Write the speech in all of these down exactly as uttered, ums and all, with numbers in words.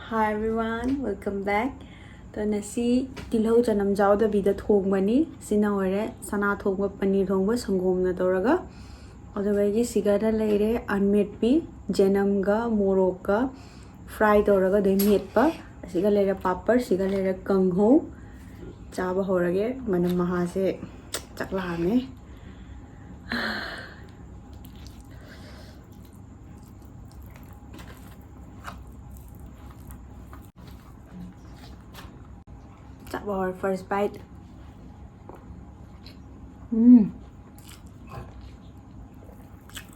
Hi everyone, welcome back. ꯑꯗꯣ ꯉꯁꯤ ꯇꯤꯜꯍꯧ ꯆꯅꯝ ꯌꯥꯎꯗꯕꯤꯗ ꯊꯣꯡꯕꯅꯤ꯫ ꯁꯤꯅ ꯑꯣꯏꯔꯦ ꯁꯅꯥ ꯊꯣꯡꯕ, ꯄꯅꯤꯔ ꯊꯣꯡꯕ, ꯁꯪꯒꯣꯝꯅ ꯇꯧꯔꯒ꯫ ꯑꯗꯨꯒ ꯑꯩꯒꯤ ꯁꯤꯒꯗ ꯂꯩꯔꯦ ꯑꯟꯃꯦꯠꯄꯤ, ꯆꯅꯝꯒ ꯃꯣꯔꯣꯛꯀ fry ꯇꯧꯔꯒ ꯑꯗꯩ ꯃꯦꯠꯄ꯫ ꯑꯁꯤꯒ ꯂꯩꯔꯦ ꯄꯥꯄꯔ, ꯁꯤꯒ ꯂꯩꯔꯦ ꯀꯥꯡꯍꯧ꯫ ꯆꯥꯕ ꯍꯧꯔꯒꯦ꯫ ꯃꯅꯝ ꯃꯍꯥꯁꯦ ꯆꯥꯛ ꯂꯥꯝꯃꯦ꯫ ꯆꯥꯕ ꯍꯧꯔꯦ, first bite. ꯎꯝ꯫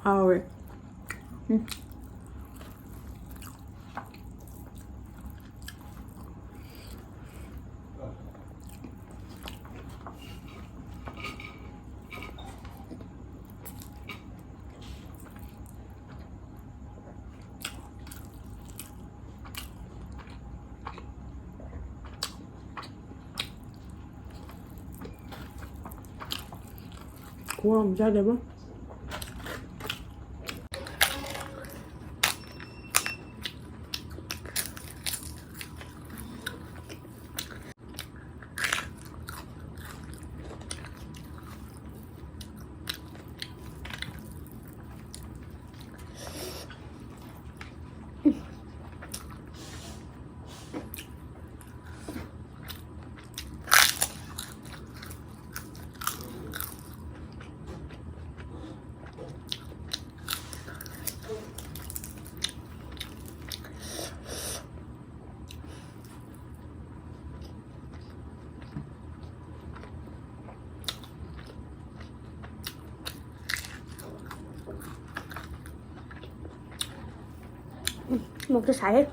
ꯍꯥꯎꯋꯦ꯫ ꯎꯝ꯫ ꯈꯨꯍꯥꯎ ꯑꯃ ꯆꯥꯗꯕ꯫ ꯃꯣꯔꯣꯛꯁꯨ ꯁꯥꯏꯍꯦ꯫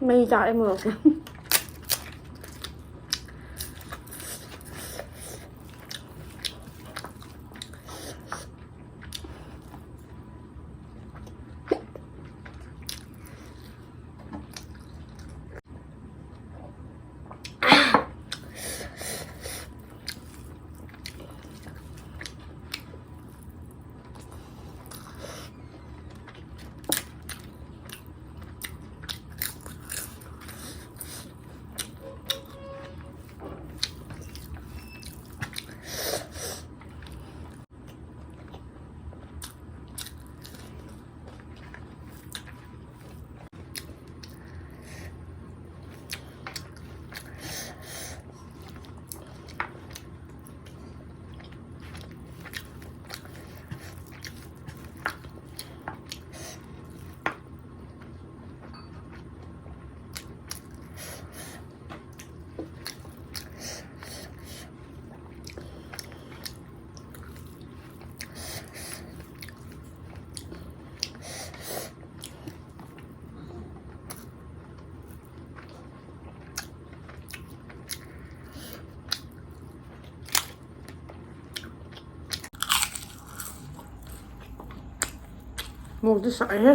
ꯃꯩ ꯆꯥꯛꯑꯦ ꯃꯣꯔꯣꯛꯁꯦ꯫ ꯃꯣꯔꯣꯛꯇꯤ ꯁꯥꯏꯍꯦ꯫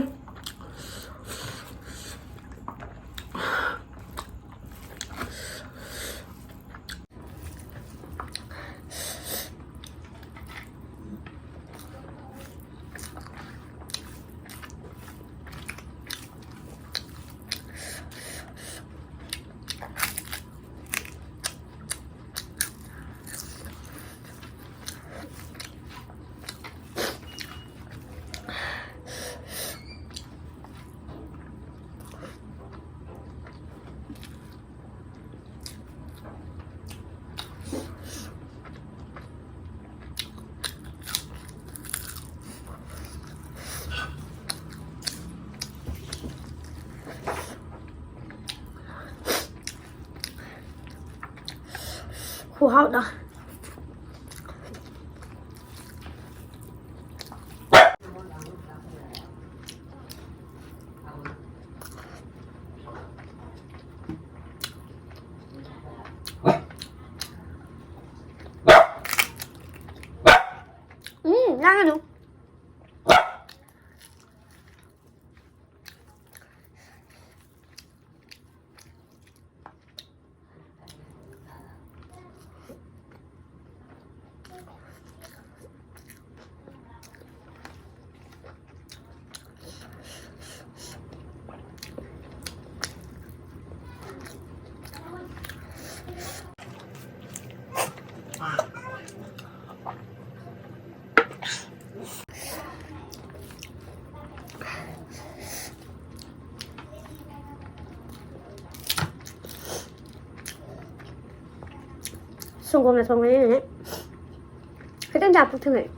ꯈꯨꯍꯥꯎꯗꯣ꯫ ꯎꯝ, ꯂꯥꯡꯒꯅꯨ꯫ ꯁꯪꯒꯣꯝꯅ ꯊꯣꯡꯕꯅꯤꯅꯅꯦ, ꯈꯤꯇꯪ ꯆꯥ ꯄꯨꯛ ꯊꯟꯒꯠꯂꯦ꯫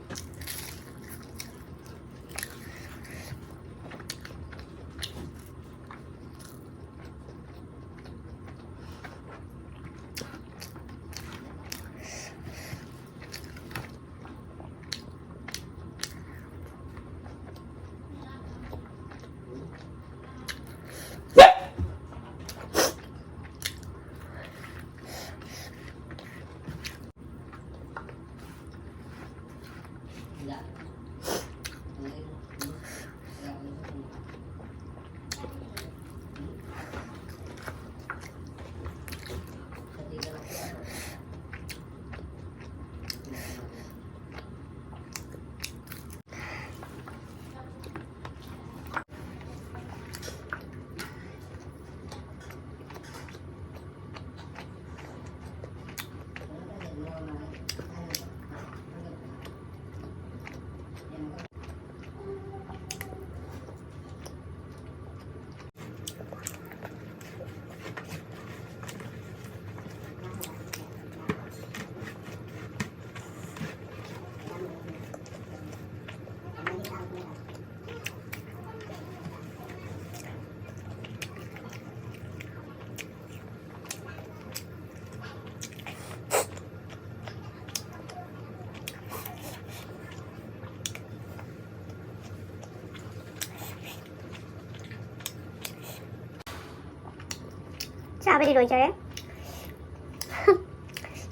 ꯆꯥꯕꯗꯤ ꯂꯣꯏꯖꯔꯦ꯫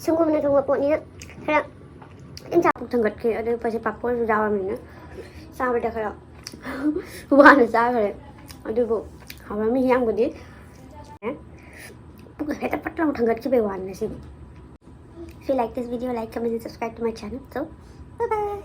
ꯁꯪꯒꯣꯝꯅ ꯊꯣꯡꯕ ꯄꯣꯠꯅꯤꯅ ꯈꯔ ꯑꯗꯨꯝ ꯆꯥ ꯄꯨꯛ ꯊꯟꯒꯠꯈꯤ꯫ ꯑꯗꯨ ꯄꯣꯠꯁꯦ ꯄꯥꯄꯣꯔꯁꯨ ꯌꯥꯎꯔꯕꯅꯤꯅ ꯆꯥꯕꯗ ꯈꯔ ꯋꯥꯅ ꯆꯥꯈ꯭ꯔꯦ꯫ ꯑꯗꯨꯕꯨ ꯍꯥꯎꯔꯝꯃꯤ ꯍꯤꯌꯥꯡꯕꯨꯗꯤ꯫ ꯄꯨꯛ ꯍꯦꯛꯇ ꯄꯠ ꯂꯥꯎ ꯊꯟꯒꯠꯈꯤꯕꯩ ꯋꯥꯅꯤ ꯉꯁꯤꯗꯤ꯫ If you like this video, like, comment, and subscribe to my channel. So, bye bye.